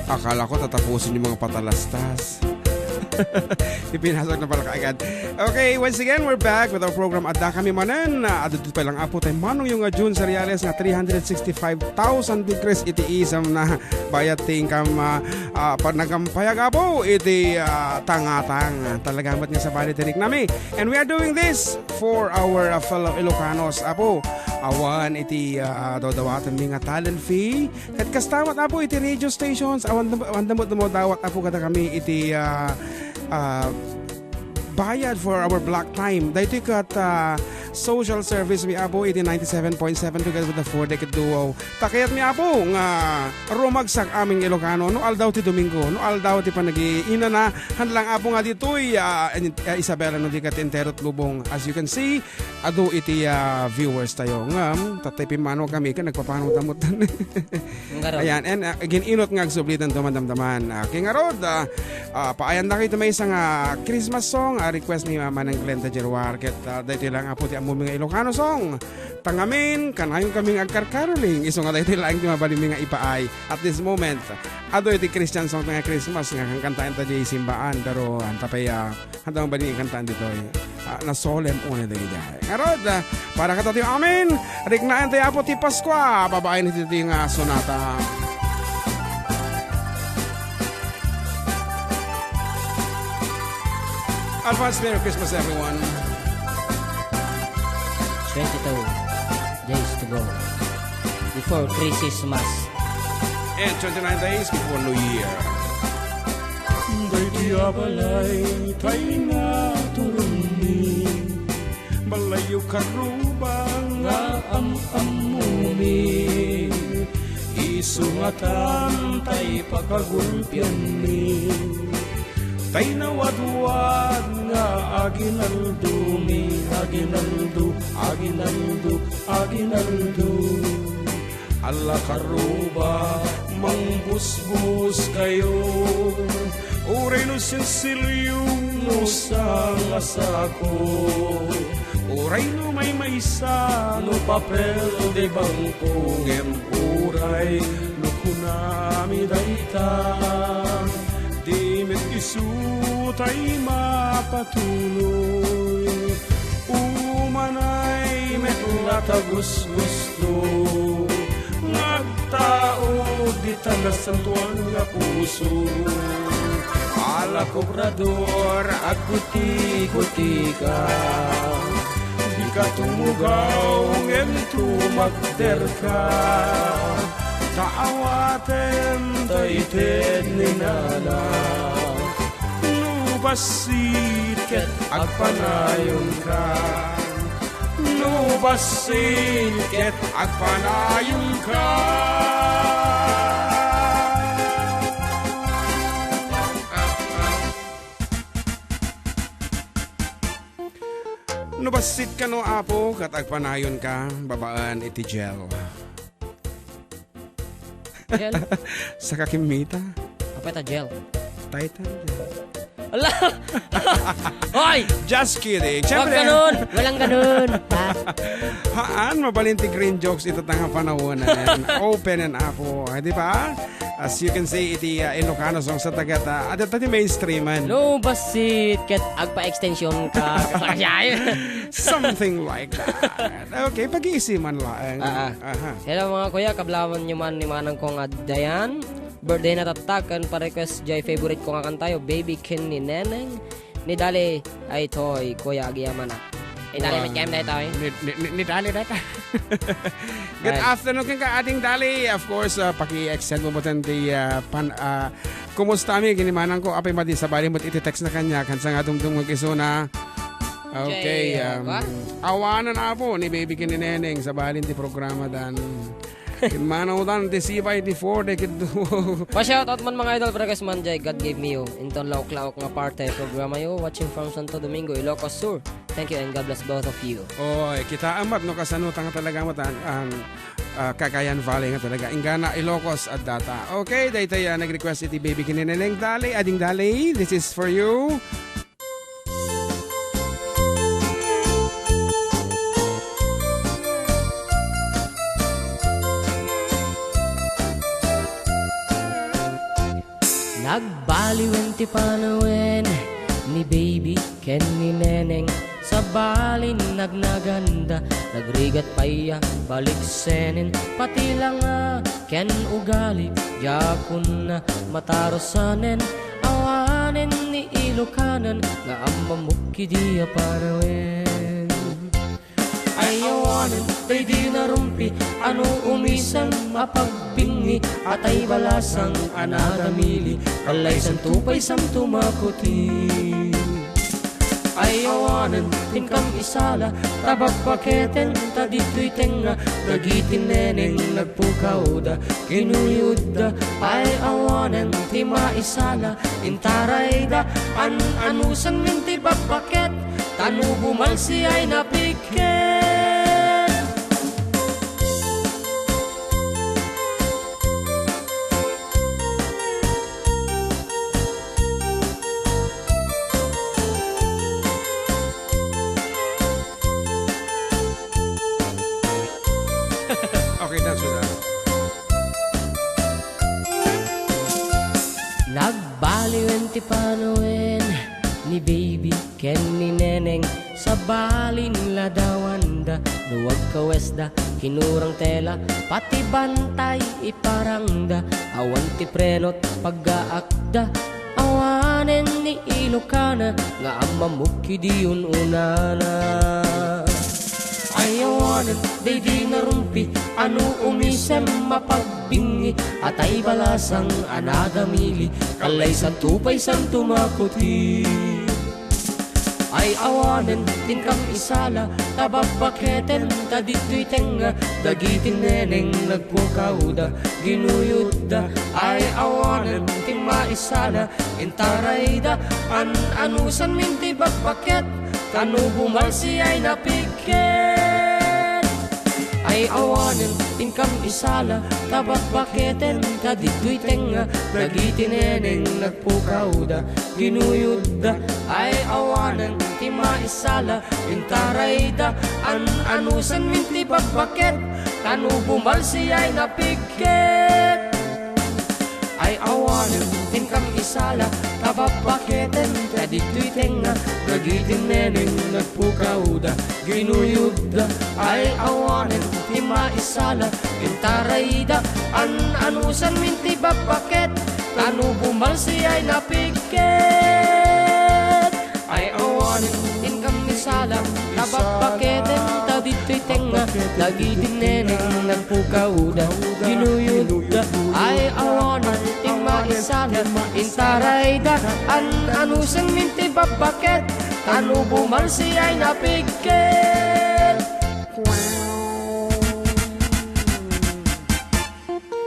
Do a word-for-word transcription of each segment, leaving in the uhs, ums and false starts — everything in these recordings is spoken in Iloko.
Akala ko tatapusin yung mga patalastas. Ipinasok na pala kaagad. Okay, once again, we're back with our program. Adda kami manen. Ah, adda pa lang apo tay manong yung, ah, June Cereales nga three hundred sixty-five thousand degrees iti isam na bayat ti income, ah, ah, panagampayag apo iti, ah, tangatang. Talaga met nga sabali ti riknami. And we are doing this for our, ah, fellow Ilocanos. Apo, awan iti, ah, dawdawatanmi nga talent fee. Ket kasta met, apo, iti radio stations, awan, awan da met dumawdawat, apo, kadakami iti, ah, ah, bayad for our block time. Daytoy ket, ah, social service mi, apo, iti ninety-seven point seven together with the four Decade Duo. Ta kayatmi, apo, nga rumagsak amin nga Ilocano no aldaw ti Domingo, no aldaw ti panagiinana, han lang, apo, nga ditoy, ah, in-, ah, Isabela no di ket entero ti lubong. As you can see, adu iti, ah, viewers tayo. Ngem, tatay pimmano kami, ken nagpapano damot. Ngarud. Ayan, and, ah, gin-inot nga agsublitan to, madamdaman. Ah, ken ngarud, ah, ah, paayan da kayo maysa nga Christmas song, ah, request ni Mama ng Glenda Gerwar. Ket, ah, daytoy lang, apo, ti ammomi nga Ilocano song. Tangamin, kanayon kami nga agkarkaroling. Isu nga daytoy lang ti mabalinmi nga ipaay. At this moment, adu iti Christian song nga Christmas, nga kankantaen ta di simbaan, pero anta pay, ah, Handa mabalin ikantaan ditoy. Ah, nasolem unay dagiti. Ngarud, ah, para kadatayo amin, riknaen tayo, apo, ti Paskua, babaen iti nga sonata. Advance Merry Christmas, everyone. Twenty-two days to go before Christmas. And twenty-nine days before New Year. Daytoy a balay tay naturonmi, balayyo Carruba nga am-ammomi, isu nga tantay pakagulpianmi. Tay nawadwad nga aginaldomi, aginaldo, aginaldo, aginaldo. Alla Carruba, mangbusbus kayo. Uray no sensilyo, no sangasako. Uray no maymaysa, no papel de bangko, ngem uray no kunami dayta, di met isu tay mapatuloy. Umanay met la ta gusgusto nga agtaud dita nasantoan nga puso. Ala Kobrador, agguti-gutika. Dika tumugaw ngem tumagderka. Ta awatem ta ited ni nana. No bassit ket agpanayonka. No bassit ket agpanayonka. No bassit kano, Apo, ket agpanayonka babaen iti gel. Gel? Saka kimmita. Apay ta gel? Titan gel. Ala! Hoy! Just kidding. Wag Siyempre, ganun! Walang ganun! Ha? Haan, mabalin ti green jokes ita ta nga panawen. Open and apo. Eh, di ba? As you can see, iti, uh, Ilocano songs sa tagat, uh, adda ti mainstreaman. No, bassit ket agpa-extension ka. Something like that. Okay, pag-iisiman laeng. Ah, ah. Aha. Hello, mga kuya, kablawan nyo man ni manang kong Dayan. Birthday na tattag, kan pa-request jay favorite ko nga kantayo, Baby Ken ni Neneng. Ni Dali, ay toy, kuya, agyamanak. Ni Dali, wow. Met kayam daytoy. Ni, ni, ni, ni Dali dayta. Good afternoon, kenka, Ading Dali. Of course, uh, paki-extend mo mo ten di, uh, pan-, uh, kumusta mi? Ginimanan ko, apay madi sabali mo iti text na kanya, kansa nga dumdum mo isuna. Okay, um, awanan, Apo, ni Baby Ken ni Neneng, sabalin ti programa dan. Kinmanawdan ti C Y D four, Decade Duo. Pa-shoutout man, mga idol, para kas man jay, God gave me you. Inton laok-laok nga parte programa yo, watching from Santo Domingo, Ilocos Sur. Thank you and God bless both of you. Oy, kita amat no kasano tanga talaga amat ang, ang, ah, Cagayan Valley nga talaga. Inggana, Ilocos at data. Okay, daytay, ah, nag-request iti Baby Ken ni Neneng Dali, Ading Dali. This is for you. Aliwen ti panawen ni baby ken ni neneng. Sabalin nagnaganda, nagrigat pay a baliksenen. Pati langa ken ugali, diakon a matarusanen. Awanen ni Ilokanan nga ammamok idi a panawen. Ay awanen, daydi narumpi, ano umisem a pagbingi, atay balasang a nadamili, kallaysanto pay santo makuti. Ay awanen, tinkam isala, ta babbaketen, ta ditoy tengnga, dagiti neneng nagpukawda, kinuyodda. Ay awanen, ti maisala, intarayda, an-anusanmin ti babbaket, ta no bumalsi ay napigket. Okay, that's enough. Nagbaliwen ti panawen ni baby ken ni neneng. Sabalin ladawanda, no agkawesda, kinurang tela, pati bantay iparangda. Awan ti prenot paggaakda, awanen ni Ilokana nga ammamok idi un-unana. Ay awanen, daydi narumpi, ano umisem a pagbingi, atay balasang a nadamili, kallaysanto pay santo makuti. Ay awanen, tinkam isala, ta babbaketen, ta ditoy tengnga, dagiti neneng nagpukawda, ginuyodda. Ay awanen, ti maisala, intarayda, an-anusanmin ti babbaket, ta no bumalsi ay napigket. Ay awanen, tinkam isala, ta babbaketen, ta ditoy tengnga, dagiti neneng nagpukawda, ginuyodda. Ay awanen, ti maisala, intarayda, an-anusanmin ti babbaket, ta no bumalsi ay napigket. Ay awanen, tinkam isala, ta babbaketen, ta ditoy tengnga, dagiti neneng nagpukawda, ginuyodda. Ay awanen, ti maisala, intarayda, an-anusanmin ti babbaket, ta no bumalsi ay napigket. Ay awanen, tinkam isala, ta babbaketen, ta ditoy tengnga, dagiti neneng nagpukawda, ginuyodda. Ay awanen, ti maisala, intarayda, an-anusanmin ti babbaket, ta no bumalsi ay napigket.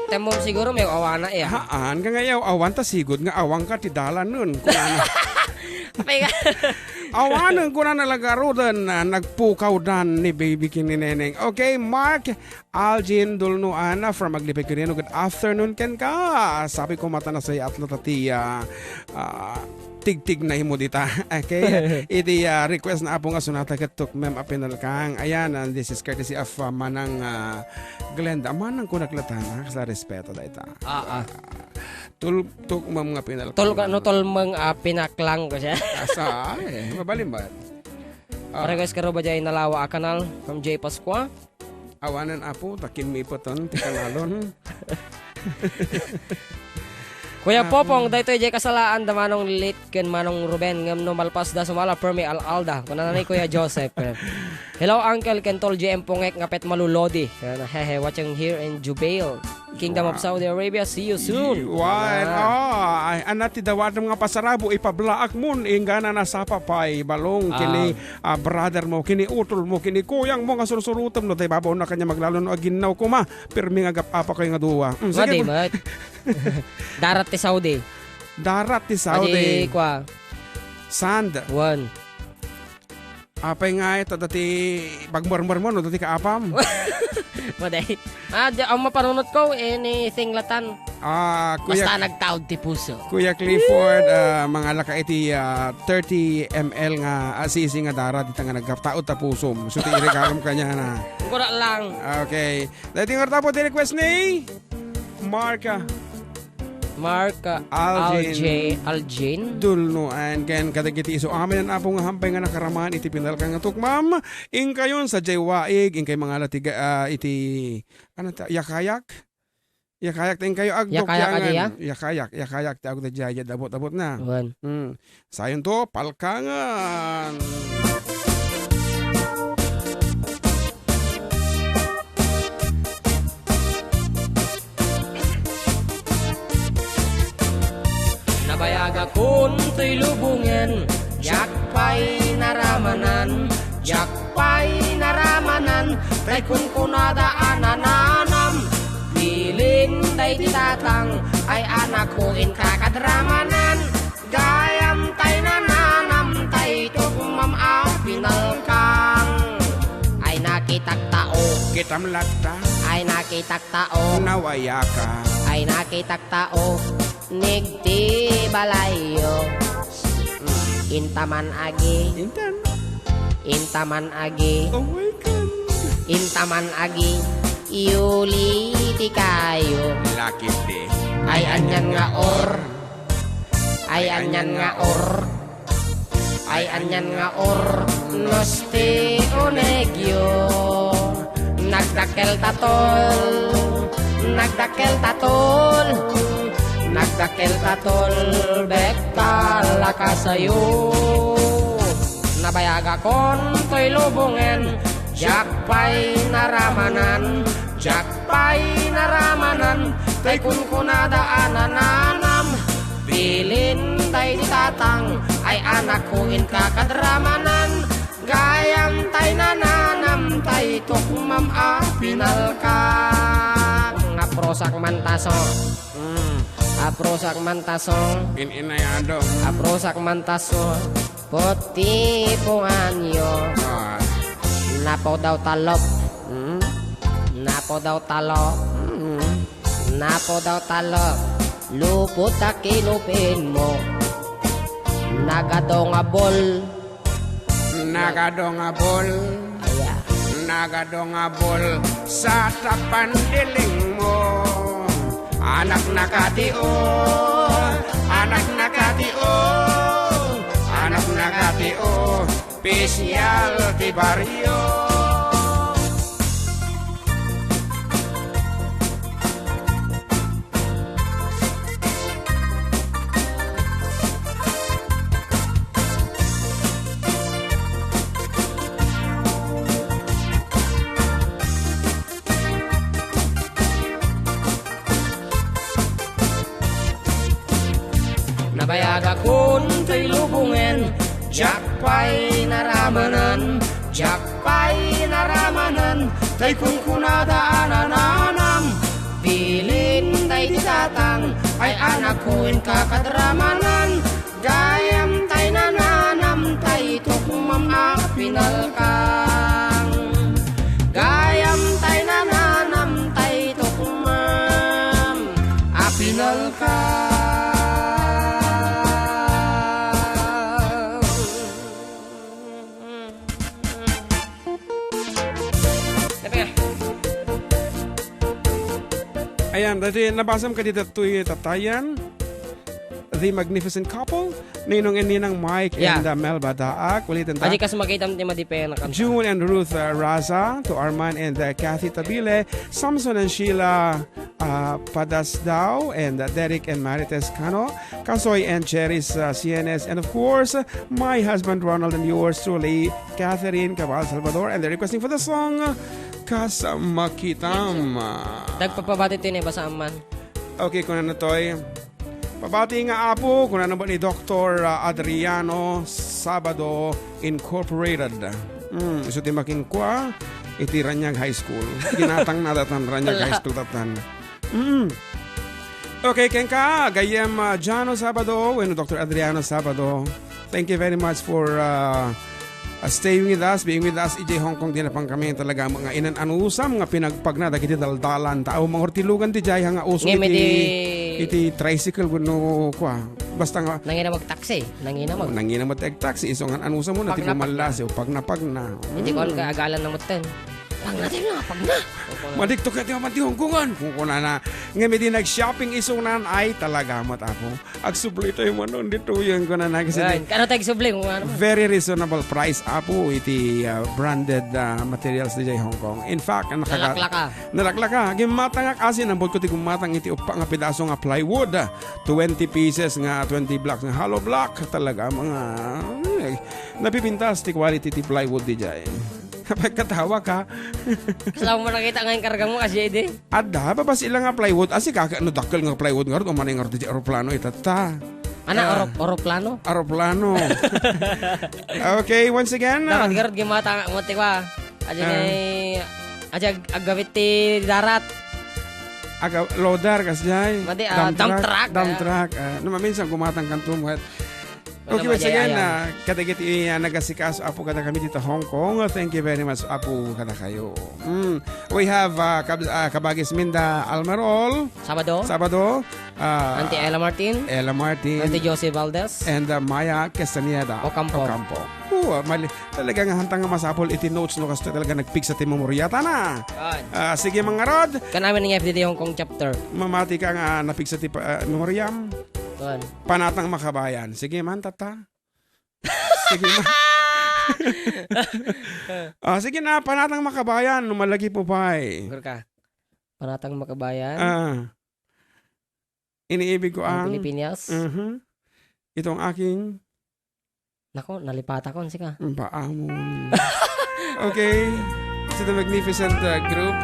Temmom siguro may awana, eh. Haan, nga ngay-awan ta sigud nga awan ka ti dalanen, kunana. May nga. Awanen, kunana la garuden, ah, nagpukawdan ni Baby ken ni Neneng. Okay, Mark Algin Dulnuan from Aglipay, Quirino. Good afternoon kenka. Sabi ko, mata na say atlo ta ti, ah, ah, tigtig na imo dita. Okay? Iti, ah, request na apo nga sonata ket tukmem a pinalkang. Ayan, and this is courtesy of, ah, Manang, ah, Glenda. Manang kunak latan, ha? Kasla respeto dayta. Ah, ah. Tul-, tukmem nga pinalkang. Tul-, no, tulmeng, ah, pinaklang ko siya. Asa, eh, mabalin ba? Ah. Request ka ro ba jay nalawa a kanal from Jay Pascua? Awanen, apo, ta kimmipeten ti kanalon. Kuya Apo. Popong, daytoy jay kasalaan da Manong Lilit ken Manong Ruben, ngem no malpas da sumala, permi al-alda. Kunana ni Kuya Joseph. Hello, Uncle ken Tol J M Pongek nga pet malulodi. Yan, hehe, watching here in Jubail, Kingdom of Wow. Saudi Arabia. See you soon. Wan, Yan. Ah, ay, anat ti dawatem nga pasarabo, ipablaak mon, inggana nasapa pay, balong, Ah. kini, ah, brother mo, kini utol mo, kini kuyang mo nga sursurutem no, tay babaw na kanya maglalo no aginnaw kuma, pirmi nga gap-apa kayo nga duwa. Mm, sige. Madi, mat. Darat ti Saudi. Darat ti Saudi. Adi, kwa. Sand. One. Apay nga ito, dati bagmurmur mo, no? Dati kaapam. Maday. Ah, di, ang mapanunot ko, anything latan. Ah, Kuya Basta nagtaud ti puso. Kuya Clifford, ah, mga laka iti, ah, thirty M L nga, ah, sisi nga dara, dita nga nagkaptaod ta pusom. So, ti iregalom kanya na. Ang kura lang. Okay. Dati nga tapo, ti request ni Mark, ah. Mark, uh, Algin Algin, Algin. Dulnoan, ken kadagiti isu amin, Apo, nga hampay nga nakaramaen iti pinalka nga tukmam. Inkayon, sadiay waig, inkay mangala ti ga-, ah, iti, ano ta, yakayak? Yakayak ta inkayo, agdok Yakayak, yangan. Adi, ah? Yakayak, yakayak ti agdok diay, diay, abot-abot na. Wen. Hmm. Sayon to, palkangan. Nabayagakon toy lubongen, diak pay naramanan, diak pay naramanan, tay kunkunada a nananam. Bilin daydi tatang, ay anakko, inka kad ramanan. Gayam tay nananam, tay tukmam a pinalkang. Ay nakitak tao. Kitam latta. Ay nakitak tao. Nawayaka. Ay nakitak tao. Nigti balayyo. Intaman agi. Intan. Intaman agi. Oh my God. Intaman agi. Yuli ti kayo. Lakit di. Ay anian nga or. Ay anian nga or. Ay anian nga or. Nos ti unegyo. Nagdakkel ta tol. Nagdakkel ta tol. Nagdakkel ta tol. Bek ta lakasayo. Nabayagakon toy lubongen. Diak pay naramanan, diak pay naramanan, tay kunkunada a nananam. Bilin daydi tatang, ay anakko, inka kad ramanan. Gayam tay nananam, tay tukmam a pinalkang. Aprosak man taso. Mm. Aprosak man taso. In-inayado. Aprosak man taso. Puti punganyo. Ah. Napo daw talop. Hmm? Napo daw talop. Hmm. Napo daw talop. Lupot a kinupin mo. Nagado nga bol. Nagado nga bol. Aya. Nagado nga bol sa tapandiling mo. Anak na katio, anak na katio, anak na katio, pisyal ti baryo. Nabayagakon toy lubongen, diak pay naramanan, diak pay naramanan, tay kunkunada a nananam. Bilin daydi tatang, ay anakko, inka kad ramanan. Gayam tay nananam, tay tukmam a pinalkang. Gayam tay nananam, tay tukmam a pinalkang. Ayan, dati nabasam kadi datoy tatayan. The Magnificent Couple, Ninong and Ninang Mike Yeah. and, uh, Melba Daak. Ulitin ta. Adi kas makita mo ti madipen na kanta. June and Ruth, uh, Raza, to Arman and, uh, Kathy Tabile, Samson and Sheila, uh, Padasdao, and, uh, Derek and Marites Cano, Kasoy and Cherry's, uh, C N S, and of course, my husband Ronald and yours truly, Catherine Cabal Salvador, and they're requesting for the song, uh, Kas Makitam. Dagpapabati ti ne, basa amman. Okay, kuna na toy. Pabati nga apo, kuna na ba ni Doktor, ah, Adriano Sabado Incorporated. Mm, isu ti makinkua, iti Raniag High School. Ginatang na datan, Raniag Wala. High School datan. Mm. Okay, kenka, gayyem, ah, Jano Sabado, wenno Doktor Adriano Sabado. Thank you very much for, ah, uh, staying with us, being with us, idiay Hong Kong, di na pang kami talaga nga inan-anusam nga pinagpagna dagiti daldalan. Tao, mangurtilugan ti jay nga uso Ngem iti, iti iti tricycle wenno kua. Basta nga Nangina magtaksi, nangina mag- Nangina magtaksi, isu nga anusam mo na ti Pagna, pagna. Bumallasi o pagna-pagna. Iti Mm. kuan ka, agalan na mutten. Pagna tayo nga, pagna. Madikto kayo ti mapan ti Hong Kongan. Kunkunana. Ngem idi nag-shopping isunan, ay talaga met, Apo. Agsubli tayo manon ditoyen, kunana. Kasi Yan. Kano tayo agsubli kung ano? Very reasonable price, Apo, iti, ah, branded, ah, materials didiay Hong Kong. In fact, nakaga- Nalaklaka. Nalaklaka. Gimmatangak asin, ambot ko ti gummatang iti uppa nga pedaso nga plywood. Twenty pieces nga, twenty blocks nga hollow block. Talaga, mga, eh, napipintas ti quality ti plywood didiay. Pagkatawa ka. Kasla mo nakita nga inkarga mo, kasi di. Adda, babas ila nga plywood. Asi ka, no dakkel nga plywood nga ron, umanay nga ron ti aeroplano, itatta. Ana, Ah. orop-, oroplano? Aeroplano. Okay, once again, ah. Dapat garod gimata nga, mo, ti kwa. Aja Ah. ni, aja ag-, aggawit ti darat. Aga, loader, kasjay. Madi, ah, Dump dump truck, truck, dump ah. truck. Ah, no, maminsan gumatang kanto, mo, Okay, once again, ah, kadagiti, ah, nagasikaso, Apo, kadakami dito Hong Kong. Thank you very much, Apo, kadakayo. Mm. We have, ah, kab-, ah, Kabagis Minda Almarol. Sabado. Sabado. Ah, Auntie Ella Martin. Ella Martin. Auntie Josie Valdez. And, ah, Maya Castañeda Ocampo. Ocampo. Oo, ah, mali-, talaga nga hantang nga masapol iti notes, no, kasta talaga nagpigsa ti memoryatana. Yan. Ah, sige, mga rod. Kanamin nga F D D Hong Kong chapter. Mamati ka nga napigsa ti pa-, ah, memoryam. Kuan. Panatang Makabayan. Sige man, tata. Sige man. Ah, sige na, Panatang Makabayan, no malagi po pay. Sure ka? Panatang Makabayan? Ah. Iniibig ko Ang ang Pilipinas? Mhm. Itong aking Nako, nalipata ko, sika. Paamon. Okay. To the magnificent, uh, group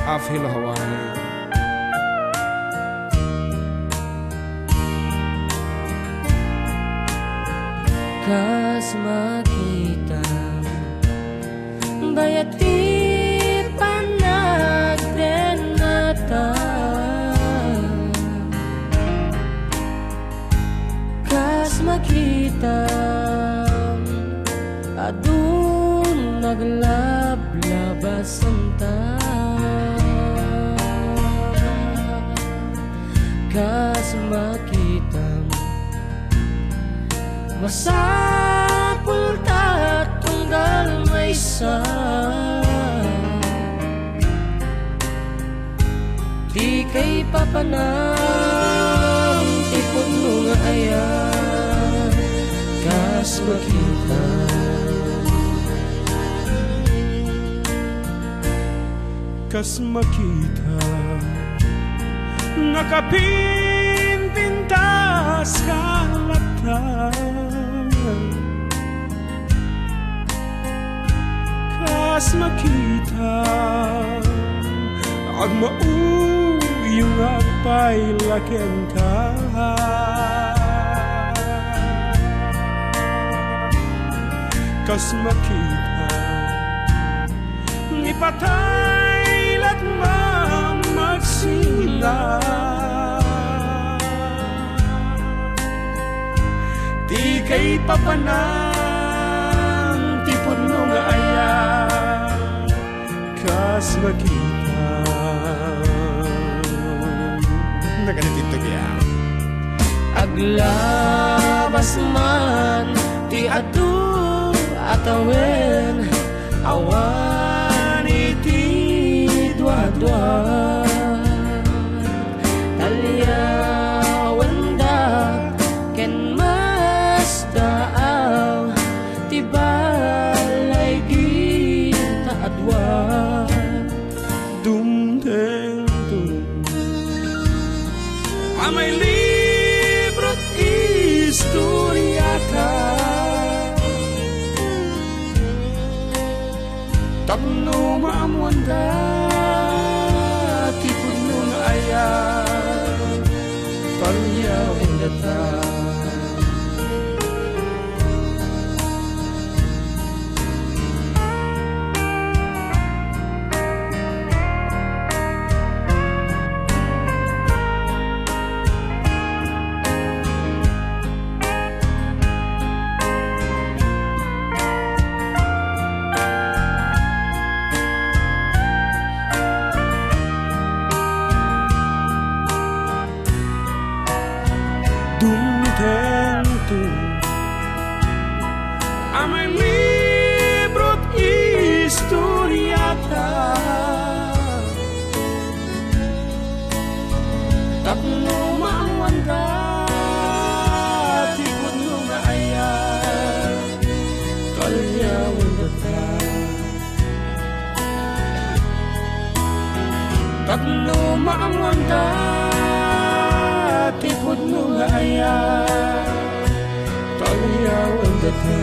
of Hello Hawaii. Kas makita, bayat ti panagdennata. Kas makita, adun naglablabasanta. Kas makita, masapul ta tunggal maysa. Ti kaipapanan ti pudno nga ayat, kas makita. Kas makita, nakapimpintas ka latta. Kas makita, agmauyong agpaylaken ka. Kas makita, ni patay latma magsila. Ti kaipapanan ti pudno nga ayat, kas makita. Naganitintog ya. Aglabas man ti adu a tawen, awan iti duadua. Talliawendak ken masdaaw ti balay dita a dua. Dumtengto. Amay libro't istoriata. Tapno maammoanda ti pudno nga ayat, pagyawen data. Dum Tapno maammoanta ti pudno nga ayat, tawiawen data.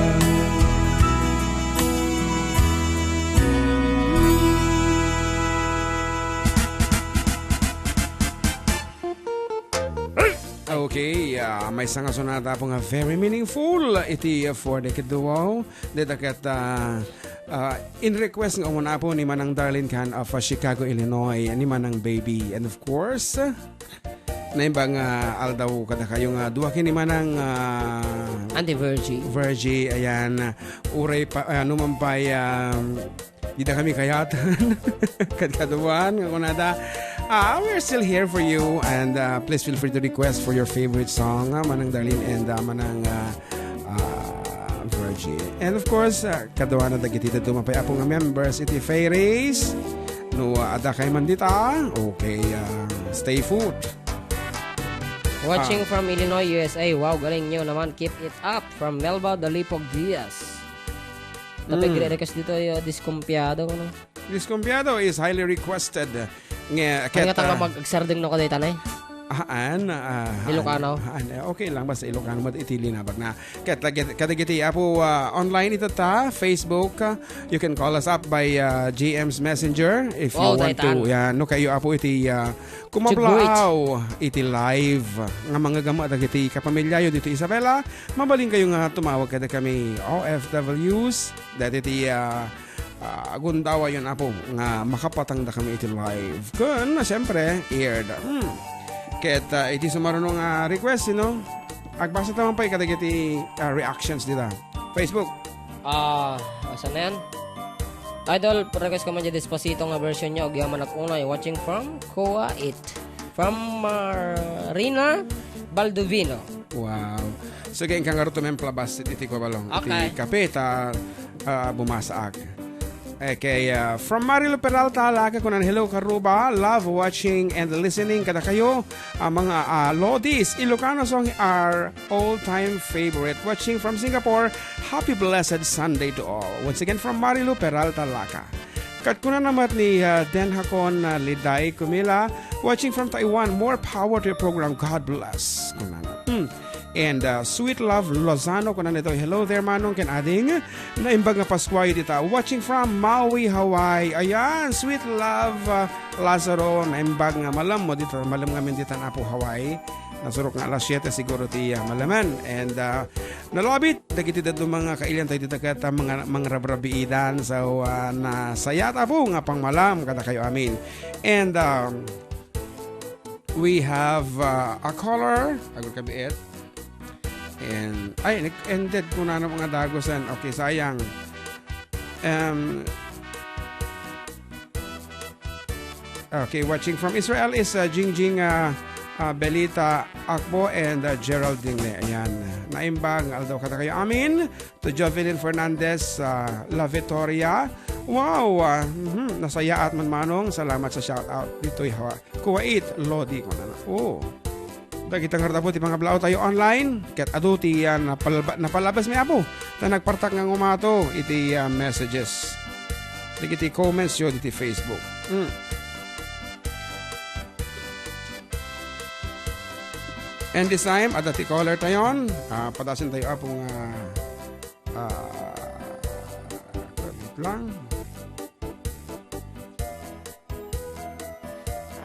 Okay, ah, maysa nga sonata po nga very meaningful iti, ah, For the Kid Duo. Dita ket, ah, ah, in request nga umuna po ni Manang Darlene Can of, ah, Chicago, Illinois, ni Manang Baby. And of course, naimbag nga aldaw kadakayo nga dua ken ni Manang, ah, Auntie Virgie. Virgie, ayan. Uray pa, ano man pa'y, um, dida kami kayatan. Kadkaduan, nga kunada. Ah, we're still here for you, and, ah, please feel free to request for your favorite song, ah, Manang Darlene and, ah, Manang, ah, ah, Virgie. And of course, ah, kaduana dagiti dadduma pay apo nga members iti Fairies. No, ah, adda kay man dita, okay, ah, stay put. Watching Ah. from Illinois, U S A. Wow, galing nyo naman. Keep it up. From Melba Dalipog Diaz. Tapay Mm. gre-request dito, yung Diskumpiado, ano? Diskumpiado is highly requested. Nga, Ano nga tanga ah, mag-agsardeng no kadayta, nay? Haan, ah, haan, Ilocano? Haan, eh, okay lang, basta Ilocano, mat-, iti linabag na. Ket lagi-, kadagiti apo, ah, online itatta, Facebook, ah, you can call us up by, ah, G M's Messenger if you Oh, want to. daytan. Yan, no, kayo apo iti, ah, kumablaaw iti live nga mangagama dagiti kapamilyayo dito Isabela, mabalin kayo nga tumawag kada kami O F Ws, dati ti, ah, ah, agundawayon, apo, nga makapatangda kami iti live. Kun, siyempre, aired. Hmm. Ket, ah, iti sumaruno nga request, sino? Agbasa taman pay kadagiti, ah, reactions dita. Facebook. Ah, asa na yan? Idol, request ko man dyan Despacito nga version niya, agyaman ak unay, watching from Kuwait. From Marina Baldovino. Wow. So, again, kang Aruto men plabas iti kubalong. Okay. Iti kape, ta, ah, bumasaak. Okay, ah, from Marilu Peralta, Laka kunan, "Hello, Karuba. Love watching and listening kadakayo. Ah, mga, ah, Lodis, Ilocano song are all-time favorite. Watching from Singapore. Happy blessed Sunday to all." Once again, from Marilu Peralta, Laka. Kat kunana met ni, ah, Den Hakon, ah, Liday Kumila, watching from Taiwan, "More power to your program. God bless." Kunana. Hmm. And, ah, Sweet Love Lozano, kunana ito, "Hello there, Manong ken Ading. Naimbag nga Paskuayo dita. Watching from Maui, Hawaii." Ayan, Sweet Love, ah, Lazaro, naimbag nga malem mo dita, malem ngamin dita, apo, Hawaii. Nasurok nga alas siete siguro ti, ah, malemen. And, ah, nalabit dagiti dadduma nga kailian tayo dita ket, ah, mga, mangrabrabiidan. So, ah, nasayaat, apo, nga pangmalam kadakayo amin. And, um, we have, uh, a caller. Agul kabiit. And, ay, nag-ended ko na ng mga dagusan. Okay, sayang. Um, okay, watching from Israel is, uh, Jingjing, uh, uh, Belita Akbo and, uh, Gerald Dingle. Ayan. Naimbag nga aldaw kadakayo amin. To Jovelyn Fernandez, ah, La Victoria. Wow! Ah, mhm, nasayaat man, Manong. Salamat sa shoutout ditoy Hawa-, Kuwait, Lodi, kunana. Oh. Dagiti ngarud, apo, ti pangablaaw tayo online. Ket adu ti, ah, napalba-, napalabas mi, apo. Ta nagpartak nga ngumato iti, ah, messages. Dagiti comments yo diti Facebook. Mm. And this time, adda ti caller tayon. Ah, padasen tayo, apo, nga, ah, wait lang.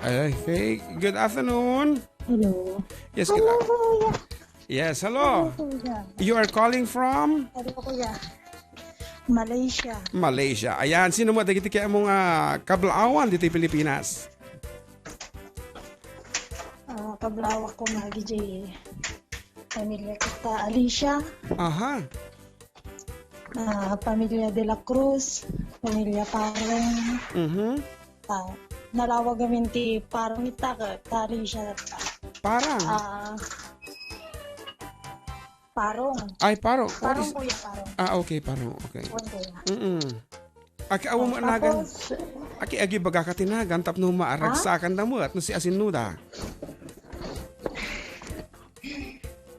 Okay, good afternoon. Hello. Yes, good Hello, af- Kuya. Yes, hello. Hello, Kuya. You are calling from? Hello, Kuya. Malaysia. Malaysia. Ayan, sino mo dagiti kaya mong, ah, kablaawan dito Pilipinas? Ah, kablaaw ko nga, G J. Pamilya kita, Alicia. Aha. Ah, pamilya De La Cruz, pamilya Parong. Mhm. Ah, nalawag amin ti Parong ita, ka, ta Alicia ta. Parang? Ah, Parong. Ay, Parong. What Parong, is Kuya, Parong. Ah, okay, Parong. Okay. Kuwan, Kuya. Mm-mm. Aki, awan mo nagan. Tapos, aki, agi baga ka tinagan, tapno maaragsakan da mo, at no si asin no da.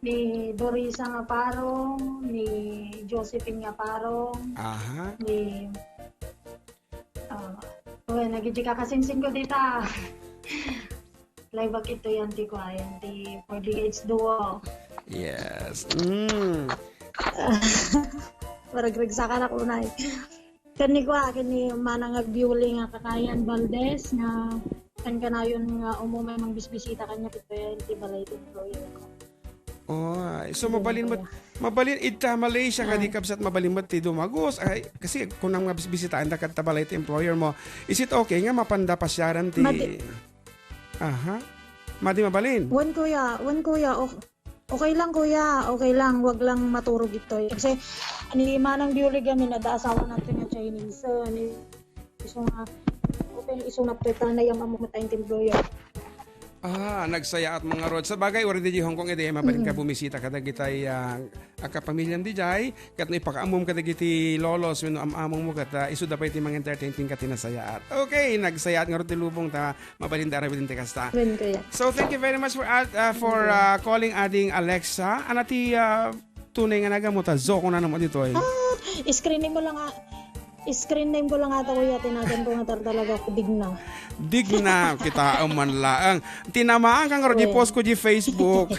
Ni Dorisa nga Parong, ni Josephine nga Parong, Aha. ni, ah, Uy, nagidji ka kasingsing ko dita. Playback ito yan ti kuayan, ti four D H duo. Yes. Mm. Maragragsakan ako, Nay. Ken ni kua, ken ni Manang Agbiuli nga kakayan Valdez nga ken kanayon nga umumay mangbisbisita kaniak ito yan, ti balay ti employer ko. Oh, so mabalin met, mabalin ita Malaysia kadi, kabsat, mabalin met ti dumagos. Ay, kasi kunam nga bisbisitaenda kadta balay ti employer mo. Is it okay nga mapanda pasiaran ti Madi- Aha. Madi mabalin? Wen, kuya. Wen, kuya. Ok-, okay lang, kuya. Okay lang. Wag lang maturog itoy. Kasi, ni Manang Biulig amin, adda asawa natin nga Chinese. Eh, ni, isu nga, okay, isu na total na yung amok na employer. Ah, nagsayaat, mga Rod. Sa bagay, already di Hong Kong, edi mabalin ka bumisita kadagitay, ah, a kapamiliam di jay, ket no ipakaammom kadagiti lolos wenno am-amongmo ket, ah, isuda pay ti mangentertain ken ket ti nasayaat. Okay, nagsayaat ngarud ti lubong ta mabalin da aramiden ti kasta. Wen, kuya. So, thank you very much for, uh, for, uh, calling Ading Alexa. Ana ti, uh, tunay nga nagammo ta Zo ko na naman ditoy. Ah, screen name mo lang, ah. Screen name ko lang ata, kuya, tinagan ko nga tar-, talaga ako, Digna. Digna, kita man laeng. Tinamaan ka nga, Rod, i-post ko di Facebook.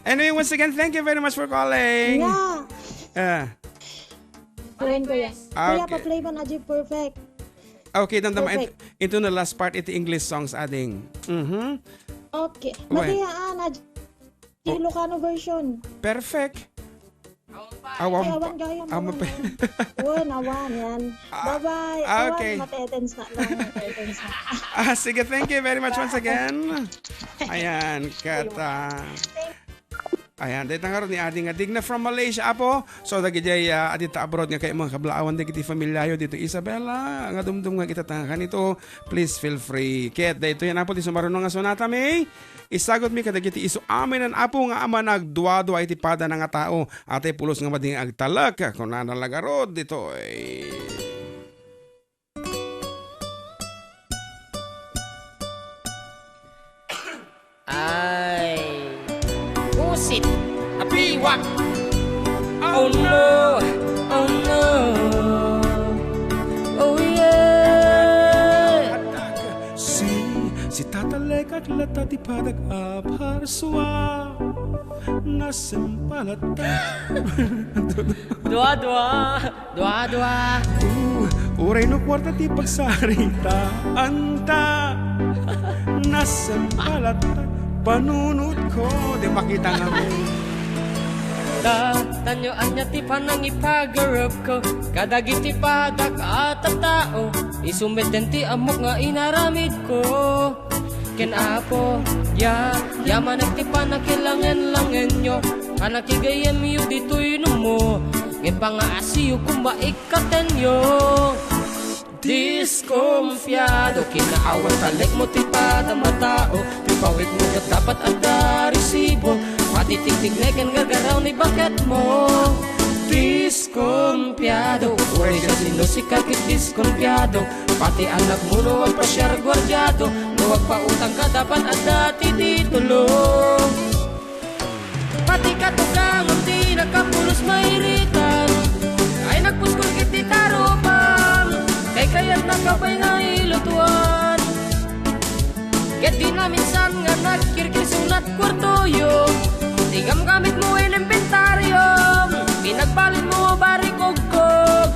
Anyway, once again, thank you very much for calling. Yeah. Eh. Kuya, kuya. Ah, kuya, okay. Pa-play man, Aji, perfect. Okay, damdama. Perfect. Into the last part, iti English songs, ading. Mhm. Okay. Well. Matihaan, Aji. Ilocano version. Perfect. Awan pa. Awan gayam, awan pa. Wen, awan, yan. Ah, bye-bye. Ah, okay. Awan, matetens na lang, matetens na. Ah, sige, thank you very much once again. Ayan, ket, ah, ayan, dayta ngarud ni Adi nga Digna from Malaysia, Apo. So, dagiti, ah, adda abroad nga kay mga kablaawan, dagiti familiayo dito, Isabela, nga dumdum nga kita tangan ito, please feel free. Ket, daytoy yan, Apo, ti sumaruno nga sonata, May. Isagutmi kadagiti isu amin, Apo, nga amanagduadua iti padana nga tao. Atay pulos nga madi nga agtalek, kunana la ngarud ditoy. Ay, pusit, apiwak. Oh no, oh no, oh yeah. Si, si Tata Lekak latta ti padak a parsua. Nasempalat ta. Dua, dua, dua, dua. Uh, uray no kuarta ti pagsaritaanta. Nasempalat ta. Panunotko, di makita nga mo. Ta, tanyo ania ti panangipagarupko kadagiti padak a tattao, isu met ti ammok nga inaramidko. Ken Apo, ya, yamanek ti panakilangen-langenyo, panakigayyemyo ditoy numo, ngem pangaasiyo koma ikkatenyo. Diskompiado, kinaawan talekmo ti padam a tao, ti pawitmo ket dapat adda resibo, pati tigtignay ken gargaraw ni baketmo. Diskompiado, uray siasino sika ket diskompiado, pati annakmo no agpasiar guardiado, no agpautang ka dapat adda ti titulo. Pati katugangan ti nakapulos mairitan, ay nagpuskol ket ti tarupam, kaykayatna kabay nga ilutuan. Ket di naminsan nga nagkirkir sunat kuartoyo, ti gamgamitmo ken inventariom, pinagbalinmo barikugkog.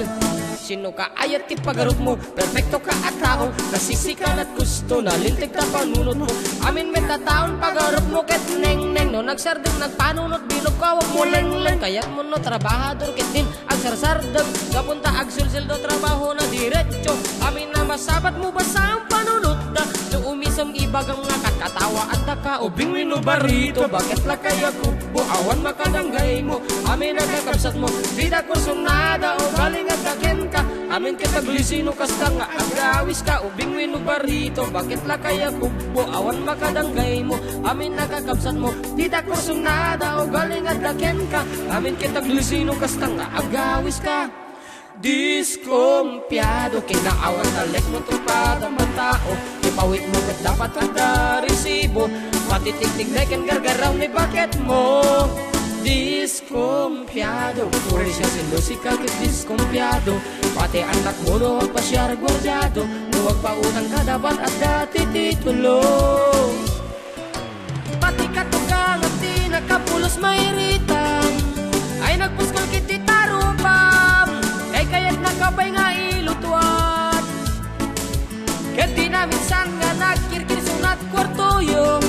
Sino ka ayat ti pagarupmo? Perfecto ka a tao, nasisikan at gusto, nalinteg ta panunotmo. Amin met a taon pagarupmo ket nengneng, no nagsardeng nagpanunot, binugkawak mo lengleng. Kayatmo no trabahador ket din agsarsardeng, gapunta agsulseldo trabahona diretso. Amin a masabatmo basta ang panunotda. No umisem ibagam nga katkatawa, adda ka ubing wenno barito, baket la kayatko. Bo, awan makadanggaymo, amin a kakabsatmo, dida kursunada, ugaling adda kenka, amin ket aglisino kasta nga agawiska, ubing wenno barito, baket la kayatko. Bo, awan makadanggaymo, amin a kakabsatmo, dida kursunada, ugaling adda kenka, amin ket aglisino kasta nga agawiska. Diskompiado, kinaawan talekmo ti padam a tao, ti pawitmo ket dapat adda resibo, pati tigtignay ken gargaraw ni baketmo. Diskompiado. Uray siasinoka ket diskompiado. Pati annakmo no agpasiar, guardiado. No agpautangka, dapat adda ti titulo. Pati katugang ti nakapulos mairitam, ay nagpuskol ket ti tarupam. Kay kayatnaka pay nga ilutuan. Ket di naminsan nga nagkirkirsunat kuartoyom,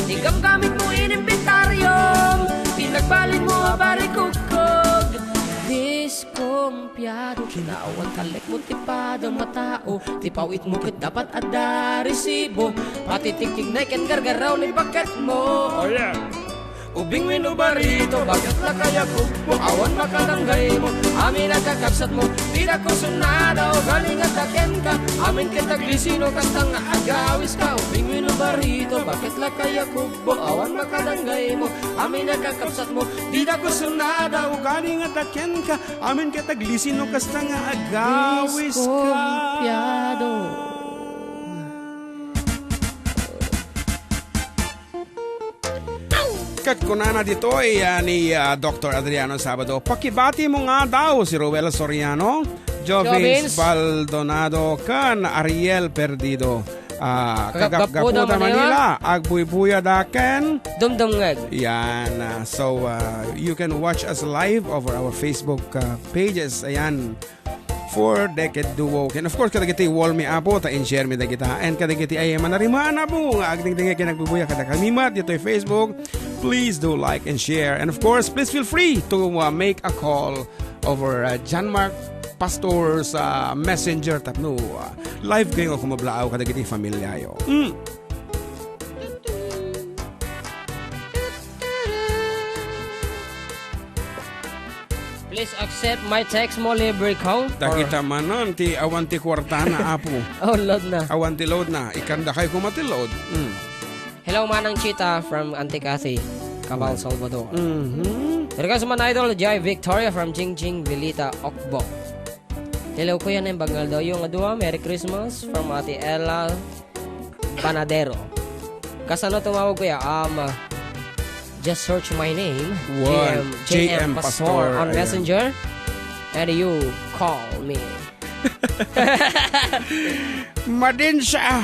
ti gamgamit mo inimbentariom, ti nagbalin mo a barikukkog. Diskompiado, kinawan talek mo ti padam a tao, ti pawit mo ket dapat adda resibo, pati tiktignay ken gargaraw ni baket mo. Oh, yeah. Ubing wenno barito, baket la kayakubbo, awan makadanggaymo, amin a kakabsatmo, dida kursunada, ugali nga adda kenka, amin ket aglisino, kasta nga agawiska. Ubing wenno barito, baket la kayakubbo, awan makadanggaymo, amin a kakabsatmo, dida kursunada, ugali nga adda kenka, amin ket aglisino, kasta nga agawiska. Diskompiado. Ket kunana ditoy, ah, ni, ah, Doktor Adriano Sabado, pakibati mo nga daw si Roel Soriano, Jovins Jovins. Baldonado, ken Ariel Perdido. Ah, Kagap-, kagap-, gapu da gapu da Manila. Manila, agbuybuya da ken Dumdumngeg. Yan, ah, so, ah, you can watch us live over our Facebook, ah, pages. Ayan. For Decade Duo. And of course, kadagiti wall mi, Apo, ta in-share mi dagita. And kadagiti ay manarima na po nga agdingdingay ken agbubuya kadakami met ditoy Facebook. Please do like and share. And of course, please feel free to, uh, make a call over, uh, John Mark Pastor's, uh, Messenger tapno, uh, live kayo kumablaaw kadagiti familiayo. Mm. Please accept my text mo libre ko. Dagita manen ti awan ti kuartana, Apo. Oh, load na. Awan ti load na. Ikandakay koma ti load. Mm. Hello, Manang Chita from Auntie Cathy, Cabal, Salvador. Mhm. Regards, man idol, Jai Victoria from Jingjing, Vilita, Okbo. Hello, kuya, naimbag nga aldawyo nga dua. Merry Christmas from Ate Ella Panadero. Kasano tumawag, kuya? Um, uh, just search my name, What? J M, J M Pastor, on Messenger, and you call me. Madin siya.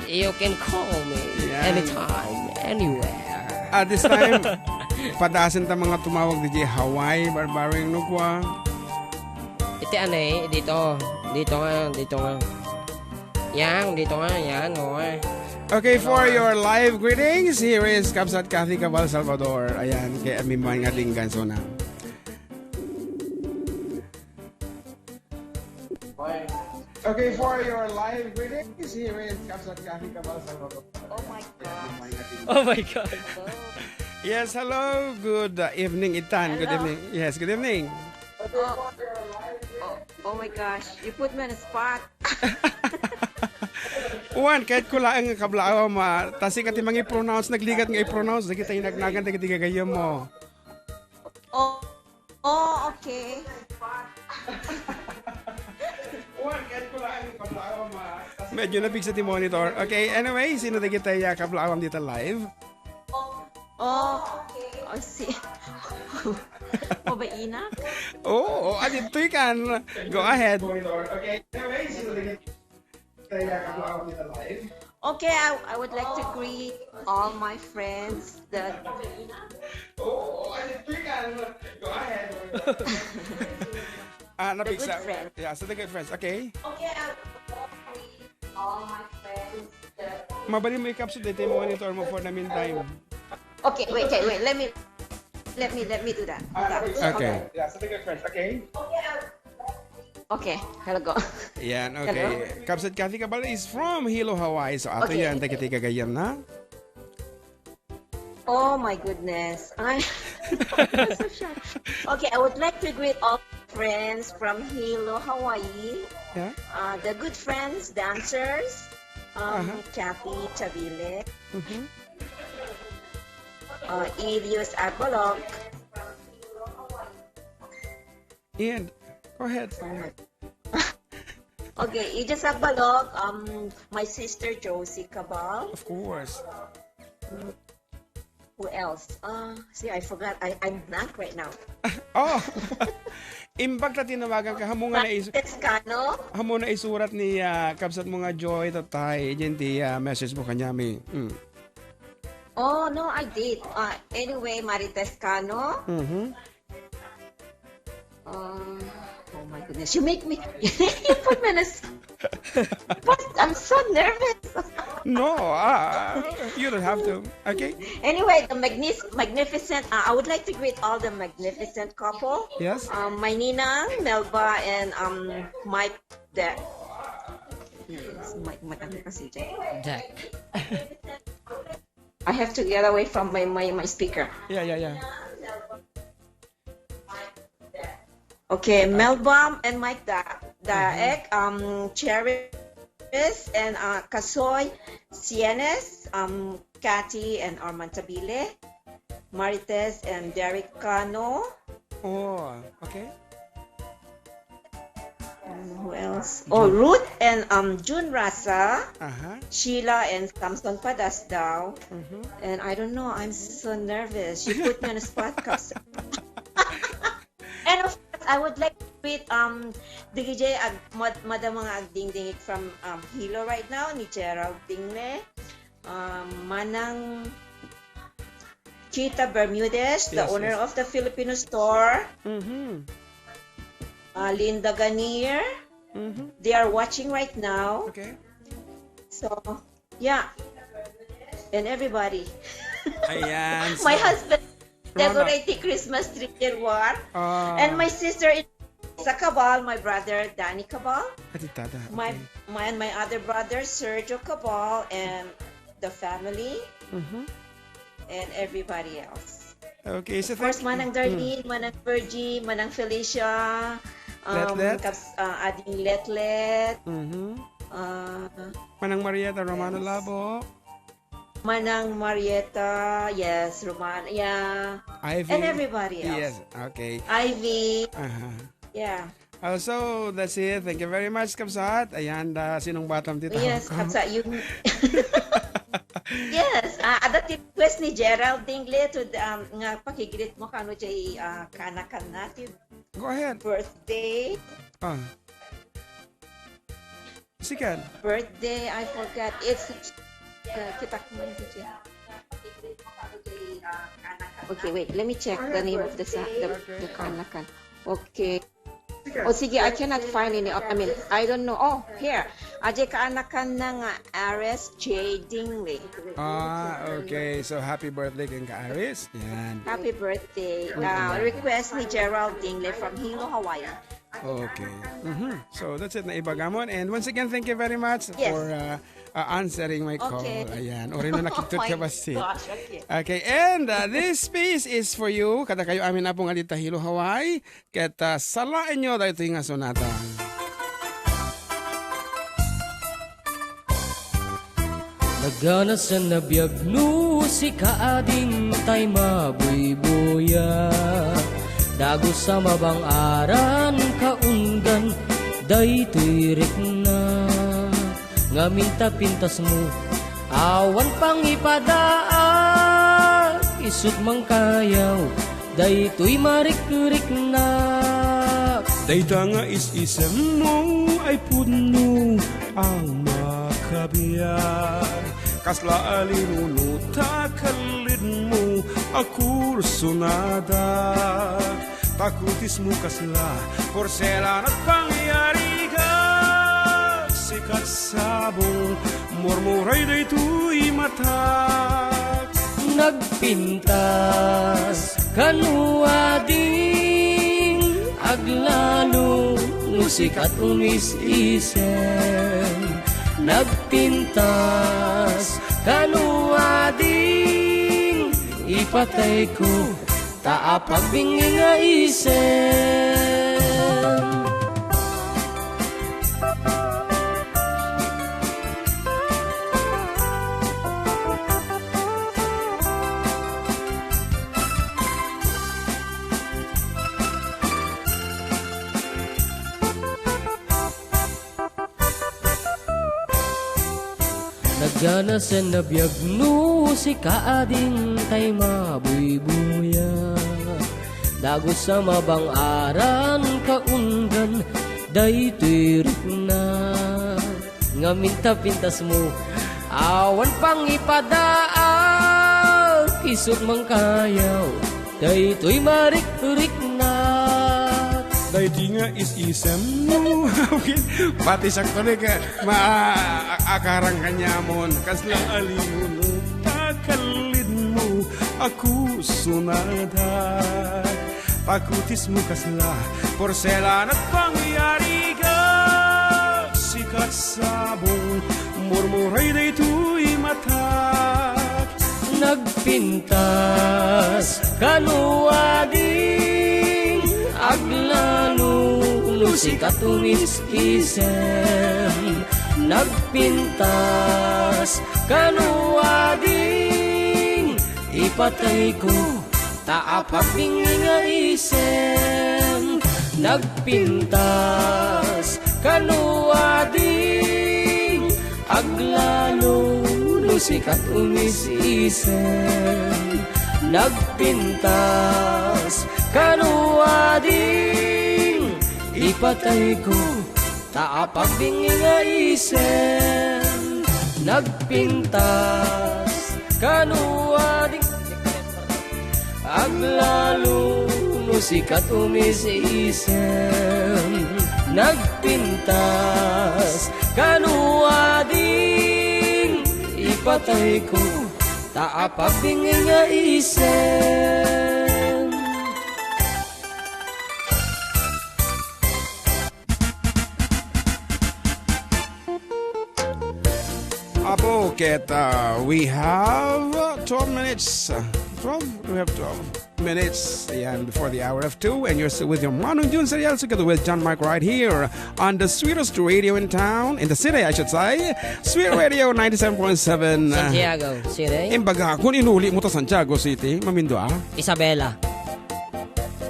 You can call me anytime, anywhere. At this time, padasen ta mga tumawag di Hawaii, Barbaring Nukwa. Iti anay, dito. Dito nga, dito nga. Yan, dito nga, yan, oo nga. Okay, for your live greetings, here is Kabsat Kathy Cabal Salvador. Ayan, kay Amiman nga Dinggan, so na. Okay, for your live greetings, here is Kabsat Kathy Cabal Salvador. Oh my God. Oh my God. Yes, hello. Good, uh, evening, Itan. Good evening. Yes, good evening. Oh, oh, oh my gosh, you put me on the spot. Wen, ket kulang nga kablaawam, ah, ta sika ti mangi-pronounce, nagligat nga i-pronounce, dagiti inagnagan, dagiti gagayyemmo. Oh, oh, okay. Medyo napigsa ti monitor. Okay, anyway, sino dagiti, ah, kablaawam dita live? Oh, oh, si, mabainak? Oo, oh, aditoy kan. Go ahead. Okay, anyway, sino dagiti, ah, kablaawam dita live? Okay, I, I would like to greet all my friends that Ah, the good napigsa. Friends. Yeah, so the good friends. Okay. Okay, I would like to greet all my friends that Mabalin mo ikapsut dito yung monitor mo for the meantime. Okay, wait, okay, wait. Let me, let me, let me do that. Hold on. Okay. Okay. Yeah, so the good friends. Okay. Okay, hello, go. Yan, okay. Hello? Kabsat Kathy Cabal is from Hilo, Hawaii. So, ato Okay. yan, dagiti gagayyemna. Oh my goodness. I, I'm so shocked. Okay, I would like to greet all friends from Hilo, Hawaii. Yeah. Uh, the good friends, dancers, um, Uh-huh. Kathy Chavile, Mm-hmm. uh, Ilius Agbalog. Ian, go ahead. Oh my. Okay, Ilius Agbalog, um, my sister Josie Cabal. Of course. Who else? Uh, see, I forgot. I, I'm blank right now. Oh! Imbag ta tinawagan ka, hamo nga nais-, Tescano? Hamo na isurat ni, ah, kabsat mo nga Joy, tatay, diyan ti, ah, message mo kanyami. Mm. Oh, no, I did. Uh, anyway, Marites Cano. Mhm. Um, oh my goodness, you make me, you put me in a s-, what? I'm so nervous. No, ah, you don't have to. Okay? Anyway, the magnis-, magnificent, uh, I would like to greet all the magnificent couple. Yes. Um, my Ninang, Melba, and, um, Mike, the, yes, Mike, Mike, ano kasi dyan? Jack. I have to get away from my, my, my speaker. Yeah, yeah, yeah. Okay, Melbam and Mike Da-, Daek, um, Cheris and, uh, Kasoy, Sienes, um, Cathy and Arman Tabile, Marites and Derek Cano. Oh, okay. Um, who else? Oh, Ruth and, um, June Rasa, Aha. Sheila and Samson Padasdao. Mhm. And I don't know, I'm so nervous. You put me on the spot, Kaps. And of course, I would like to greet, um, D J ag-, mad-, madam mga agdingdingit from, um, Hilo right now, ni Gerald Dingle, um, Manang Chita Bermudez, the Yes, owner yes. of the Filipino store, Mhm. uh, Linda Ganier. Mhm. They are watching right now. Okay. So, yeah. And everybody. Ayan, My so, husband Ronald. decorate the Christmas tree, Terroir. Ah. And my sister in sa Cabal, my brother Danny Cabal. Ati tada. My, Okay. my, and my other brother, Sergio Cabal, and the family, Mhm. and everybody else. Okay, so Of course, thank you. Manang Mm. Darlene, Manang Virgie, Manang Felicia, um, Letlet. Kaps-, uh, Ading Letlet, Mhm. uh, Manang Marieta Romano Yes. Labo. Manang Marieta, yes, Roman, yeah. Ivy. And everybody else. Yes, okay. Ivy. Aha. Yeah. Uh, so, that's it. Thank you very much, Kabsat. Ayan, da, sinong batam ti Yes, tawag ko? Kabsat, you Yes, ah, adda ti request ni Gerald Dingle to, um, nga pakigreet mo kano jay, ah, kaanakanna ti Go ahead. birthday. Ah. Sikan. Birthday, I forgot. It's, uh, kita ko man dito. Okay, wait. Let me check the name of the sa-, the, the kaanakan. Okay. O sige, I cannot find any. I mean, I don't know. Oh, here. Ajay kaanakanna nga Ares J Dingley. Ah, okay. So, happy birthday ken ka Aris. Yan. Happy birthday. Oo. Ah, request ni Gerald Dingley from Hilo, Hawaii. Okay. Mhm. So, that's it, naibaga mo. And once again, thank you very much Yes. for, uh, uh, answering my call. Okay. Ayan. Uray no nakidtot ka Oh my basi. gosh, okay. Okay. And, uh, this piece is for you. Kadakayo amin, Apo, nga dita Hilo, Hawaii. Ket, ah, salaenyo daytoy nga sonata. Naganasen a biag no sika ading tay mabuybuya. Dagus a mabang-aran kaundan daytoy rikna. Ngamin ta pintasmo, awan pangipadaag, isut' mangkayaw, daytoy marikrikna. Dayta nga is-isemmo ay pudno a makabiag. Kasla a linunot a kalidmo a kursunada. Ta kutismo kasla porselan a pangyarigan. Sikat sabong, murmuray daytoy matak. Nagpintas kano ading aglalo no sikat umis-isem. Nagpintas kano ading ipatayko ta apagbinngin nga isem. Nagganasen a biag no sika ading tay mabuybuya. Dagus a mabang-aran kaundan daytoy rikna. Ngamin ta pintasmo, awan pangipadaak, isut' mangkayaw daytoy marikriknak. Daytoy nga is-isemmo. Pati sakto ni ka, ma-, a-, akarang kaniamon. Kasla alimuno, ta kallidmo, a kusunadak. Pakutismo kasla porselan a pangyariak. Sikat sabong, murmuray daytoy matak. Nagpintas kano ading aglalo no sikat umis-isem. Nagpintas kano ading ipatayko ta apabingi nga isem. Nagpintas kano ading aglalo no sikat umis-isem. Nagpintas kano ading ipatayko ta apabingi nga isem. Nagpintas kano ading aglalo no sikat umis-isem. Nagpintas kano ading ipatayko ta apabingi nga isem. Apo, ket, uh, we have, uh, twelve minutes. Uh, twelve? We have twelve minutes. Ayan, before the hour of two, and you're still with your Manong Jun Serial together with John Mark right here on the sweetest radio in town, in the city, I should say. Sweet Radio ninety-seven point seven. Santiago City. Imbaga, kung inuli mo ta Santiago City, mamindo, ah. Isabela.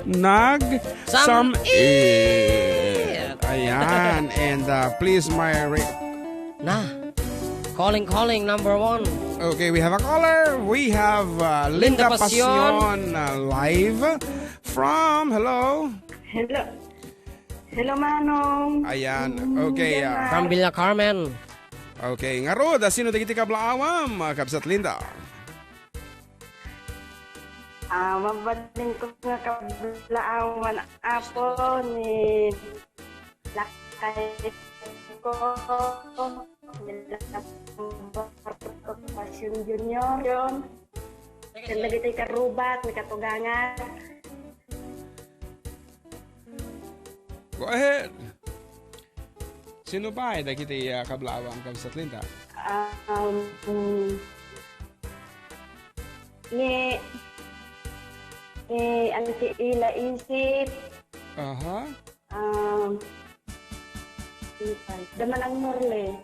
Nag Sam-, Sam-, it. Ayan. And, uh, please, my re- Na. Calling, calling, number one. Okay, we have a caller. We have, uh, Linda Linda Passion. Passion, uh, live from, hello? Hello. Hello, Manong. Ayan. Mm, okay, yan ah. Na. From Villa Carmen. Okay. Ngarud, sino dagiti kablaawam, uh, Kabsat Linda? Ah, mabalin ko nga kablaawan, Apo, ni lakay ko, ni Passion Junior, yon. Ken dagiti karubak, ni katugangan. Go ahead. Sino pay dagiti, ah, kablaawam, Kabsat Linda? Um, ni, ni Auntie Ila Isip. Aha. Um, sino pay? Damanang Norle.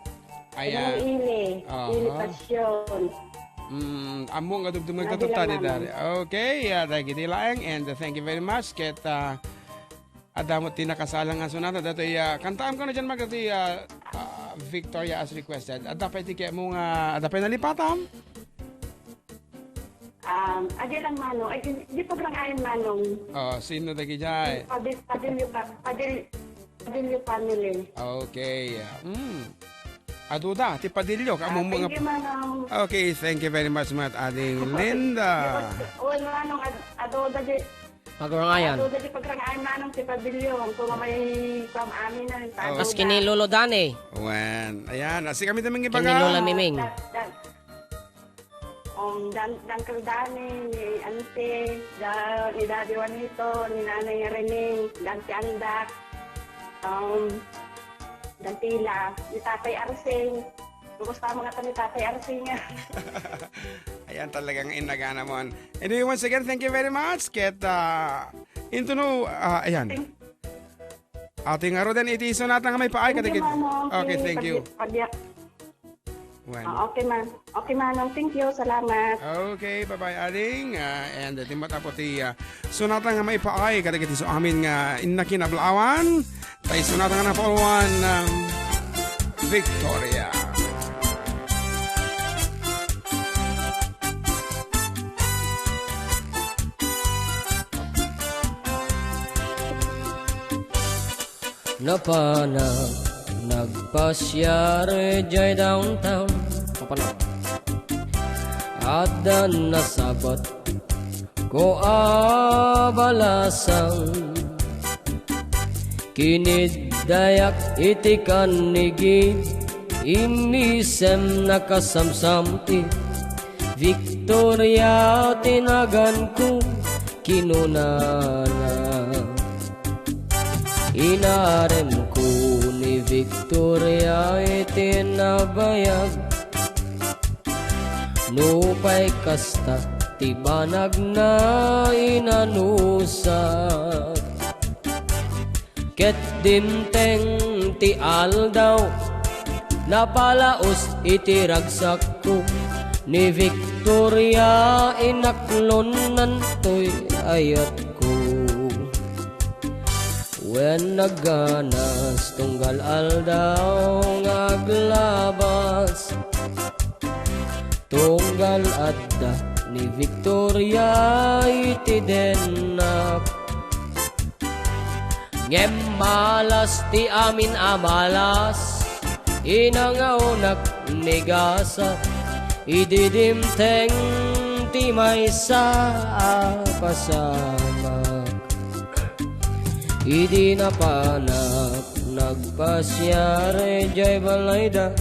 Ayan. Damanang Ile. Aha. Ile Passion. Mm, ammo nga dumdum nga Nagila katuta ni naman. Dari. Okay, ah, dagiti laeng, and thank you very much. Ket, ah, Adda met ti nakasalang nga sonata, datoy, ah, kantaam kano diay, Mark, datoy, ah, ah, Victoria as requested. Adda pay ti kayatmo nga, adda pay nalipatam? Um, adi lang, Manong. Ay, di, di pagrang-ayan, Manong. Oh, sino dagidiay? Padil-, Padillo pa-, Padil-, Padillo family. Okay. Hmm. Aduda, ti Padillo, Ah, kamo mga thank you, Manong. Okay, thank you very much, Mat Ading Linda. Well, Manong, ad-, aduda di, Pagrang-ayan. Ato dagiti pagrang-ayan, Manong, ti Padillo, ammom nga may kuam amin, ah, Oh. Kas ken ni Lolo Dani. Wen. Ayan, asi kami ti mangibaga. Ken ni Lola Miming. Dan, dan, um, dan, Uncle Dani, ni Auntie, da, ni Daddy Juanito, ni Nanay Rene, dan ti Andak, um, dan tila, ni Tatay Arsing. Kumusta mga kami, Tatay Arsinga? Ayan, talagang inagana mo. Anyway, once again, thank you very much. Ket, ah, into no, ah, ayan. Thank Ating aroden iti isunatan nga maipaay Thank you, kadagit-, Manong. Okay, Ti thank you. pagdi-, pagdi-, Bueno. Ah, okay, ma'am. Okay, Manong. Thank you. Salamat. Okay, bye-bye, Aling. Ah, and, uh, timat apo ti, ah, sunatan nga maipaay kadagiti so amin nga inna kinablaawan. Tay sunatan nga napauloan, um, Victoria. Napanak nagpasiar jay downtown. Napanak. Adda nasabet ko a balasang. Kiniddayak iti kannigid, inisem nakasamsam-it. Victoria ti naganko, kinunana. Inaremko ni Victoria iti nabayag. Nupay kasta ti banagna, inanusak. Ket dimteng ti aldaw, napalaos iti ragsakko ni Victoria, inaklonnantoy ayatko. Wen nagganas tunggal aldaw nga aglabas, tunggal adda ni Victoria iti dennak. Ngem malas ti amin a malas, inangawnak ni gasat, idi dimteng ti maysa a pasamak. Idi napanak nagpasiar jay balayda,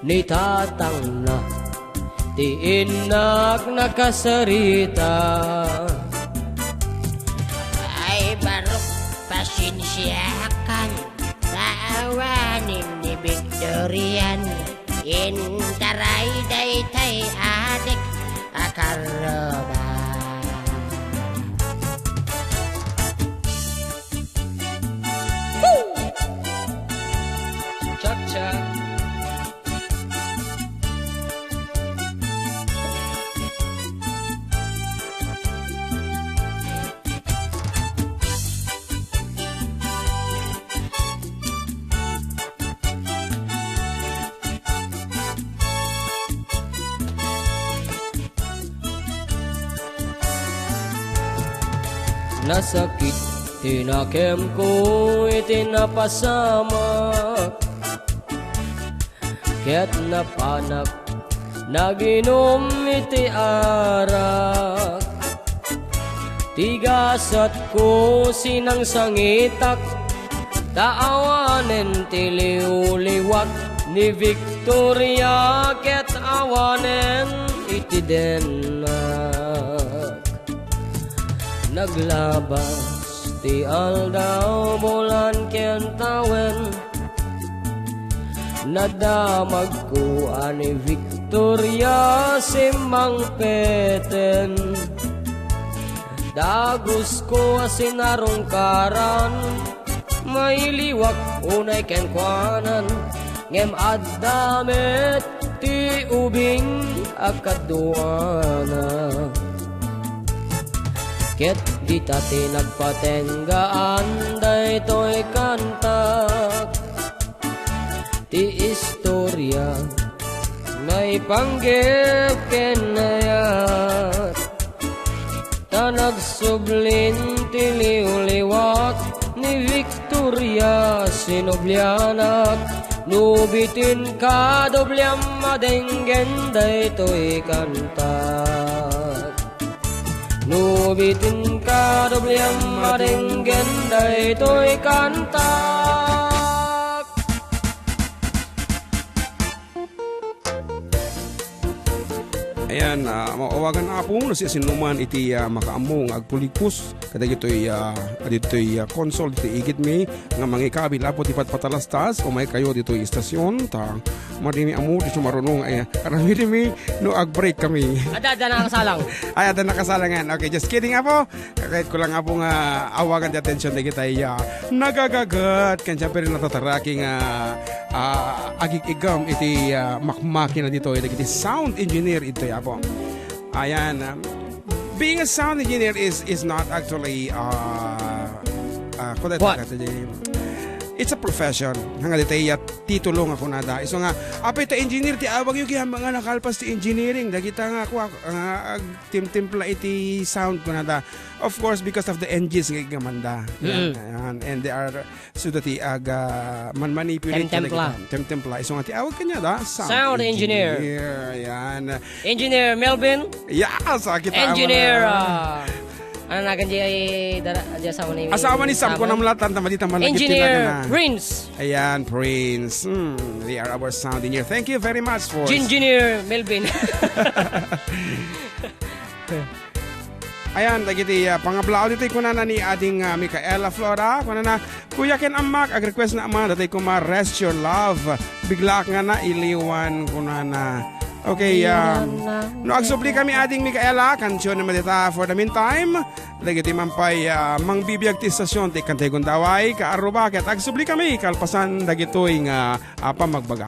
ni tatangna ti innak nakasarita. Ay, barok, pasensiakan. Awanen ni Victorian. Intaray daytay adik a karruba. Cha-cha. Nasakit ti nakemko iti napasamak, ket napanak naginum iti arak. Ti gasatko sinangsangitak, ta awanen ti liwliwak ni Victoria ket awanen iti dennak. Naglabas ti aldaw, bulan ken tawen, nadamagko a ni Victoria simmangpeten. Dagusko a sinarungkaran, mailiwak unay kenkuanan, ngem adda met ti ubing a kaduana. Ket dita ti nagpatenggaan daytoy kantak. Ti istoria, maipanggep ken nayat. Ta nagsublin ti liwliwak ni Victoria, sinublianak. No bitin ka, dobliam madenggen daytoy kantak. No bitin ka, dobliam madenggen daytoy kantak. Ayan, ah, maawagan, Apo, no siasinoman iti, ah, makaammo nga agpulikos kadagitoy, ah, ditoy, ah, console ditoy igidmi nga mangikabil, Apo, ti patpatalastas, umay kayo ditoy istasyon, ta madimi ammo ti sumaruno nga, eh, aramidimi no ag-break kami. Adda, adda nakasalang. Ay, adda nakasalangan. Okay, just kidding, Apo. Kakayatko lang, Apo, nga awagan ti atensyon dagitay, ah, nagagaget ken siyempre natataraki nga, ah, agig-igam iti, ah, makmakina ditoy dagiti sound engineer ditoy, Apo. Ayan, um, being a sound engineer is, is not actually, uh, uh, what? It's a profession. Nga ditoy, ah, titulo nga kunada. Isu nga, apay ta engineer ti awagyo, kaya mga nakalpas ti engineering. Dagita nga, kua, nga agtimtimpla iti sound kunada. Of course, because of the engines nga igamanda. Mm. Yan, yan. And they are, so that ti ag, ah, man-manipulate Temtempla. kadagita. Temtempla. Isu nga ti awag kaniada, sound Sound engineer. engineer. Yan. Engineer Melvin. Yeah, sa kita Engineer, mo na. ah, ano nagan di ay dara, di asawa ni Asawa ni Sam, Sam? Kunam latan, tama di, tama lagi Engineer tinagana. Prince. Ayan, Prince. Hmm, they are our sound engineer. Thank you very much for Engineer Melvin. Ayan, dagiti, ah, pangablaaw ditoy kunana ni Ading, ah, Micaela Flora, kunana, "Kuya ken Ammak, ag-request na man, datay kuma Rest Your Love. Biglaak nga nailiwan," kunana. Okay, um, no agsubli kami, Ading Micaela, kansion naman dita for the meantime. Dagiti man pay, ah, mangbibiag ti istasyon, ti kantay gundaway, kaarruba, ket agsubli kami, kalpasan dagitoy nga, ah, pamagbaga.